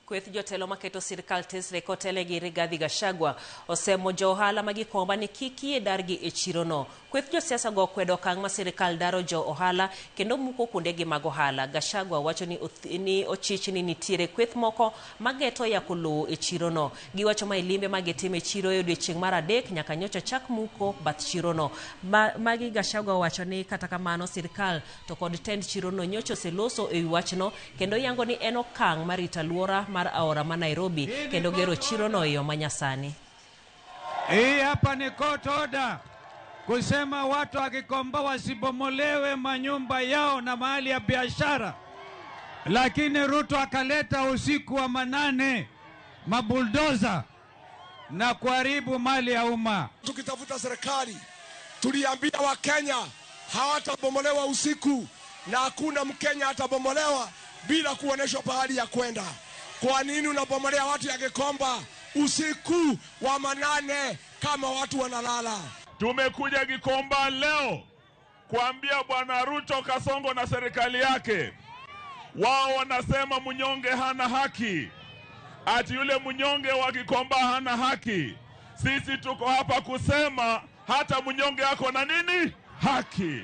Kweth jotelo maketo sirkal tesre kotele gi Rigathi Gachagua osemo jo ohala ma Gikomba ni kik yie dargi e chirono. Kweth josiasa go okwedo okang' ma sirkal daro jo ohala kendo muko kuondegi mag ohala. Gachagua wacho ni ochich ni nitiere kweth moko mageto yako lowo e chirono. Giwacho ma e limbe ma gitimo e chiro e odiechieng' mar adek nyaka nyocha chak muko bath chirono. Magi Gachagua owacho ni kata kamano sirkal to kod tend chirono nyocha oseloso e wi wachno kendo yango ni en okang' mar rito alwora mar aora ma Nairobi kendo gero chirono e yo manyasani. Hii hapa ni court order kusema watu wa Gikomba wasibomolewe manyumba yao na mahali ya biashara, lakini Ruto akaleta usiku wa manane mabuldoza na kuharibu mali ya umma. Tukitafuta serikali tuliambia Wakenya hawatabomolewa usiku na hakuna Mkenya atabomolewa bila kuonyeshwa pahali ya kwenda. Kwa nini unabomolea watu ya Gikomba usiku wa manane kama watu wanalala? Tumekuja Gikomba leo kuambia Bwana Ruto, Kasongo na serikali yake, wao wanasema mnyonge hana haki, ati yule mnyonge wa Gikomba hana haki. Sisi tuko hapa kusema hata mnyonge ako na nini? Haki.